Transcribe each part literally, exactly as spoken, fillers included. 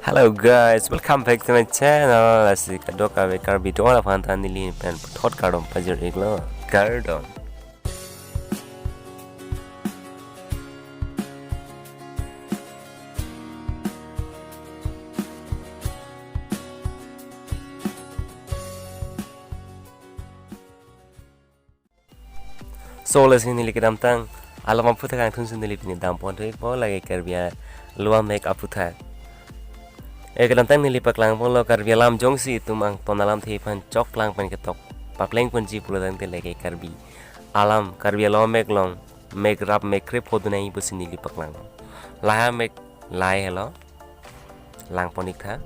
Hello guys, welcome back to my channel. Lasi kadokave Karbi do-an aphan ta neli pen puthot kardom pajir-iklo. Kardom. So, lasi neli kedamtang alam aphuthak kangthunsi neli pini damponthu-ikpo, lake Karbi alo amek aphuthak. Eh, kedamtang neli paklangponlo Karbi alam jongsi itum angton alamthe aphan choklang pen ketok paplengponji pulo tangte lake Karbi alam, Karbi alo amek along mek rap mek krep pho do nangji pusi neli paklang. Lahai amek lahai helo, langpon-iktha.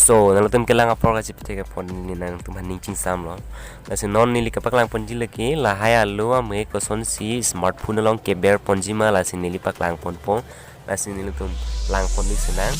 So, nanglitum kelang apor kachepethek apot neli nangtum aphan ning chingsamlo. Lasi non neli kapaklangponji lake lahai alo amek kosonsi smartphone along keberponji ma, lasi neli paklangponpo. Lasi nelitum langpon-ik sinang.